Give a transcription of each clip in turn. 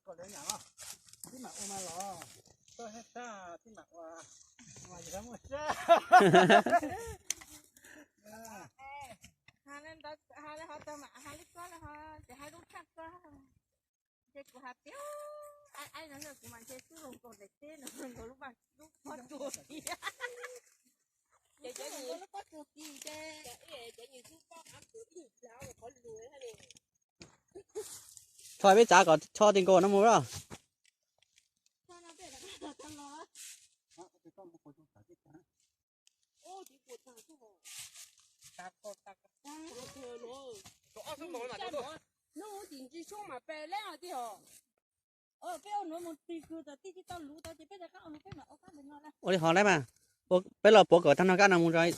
Koj le nyam los, tib mam ua mas los, koj haj sab tib mam ua, mas yus muaj sab. Hais li ho tau mam hais li koj li ho, ces hais lub tshaj koj. Ces kuv hais tias, aib aib no kuv mas ntshe xub zoo nkaus daim teb no nkaus lub vaj lub pob tsuas kiag. Ces cov lub pob tsuas kiag ces, tso peb tsav kom tsho ti nkaus no mus os. Hnub tim ntsis xyoob mas pe leb tiag. Peb ua nuav mus tig kws tau tij tsis tau luv tau ces peb rov qab ua no peb mam ua qab ntawm no. Ua li hov lawm mas, peb los puav kom tag no kab no mus. Los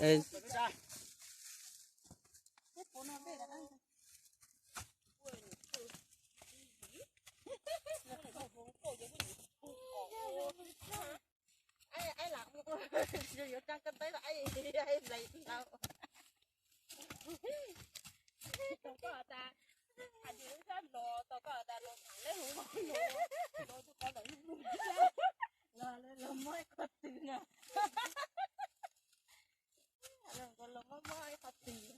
muab ib qho twg na. Los muab muab ib qho twg.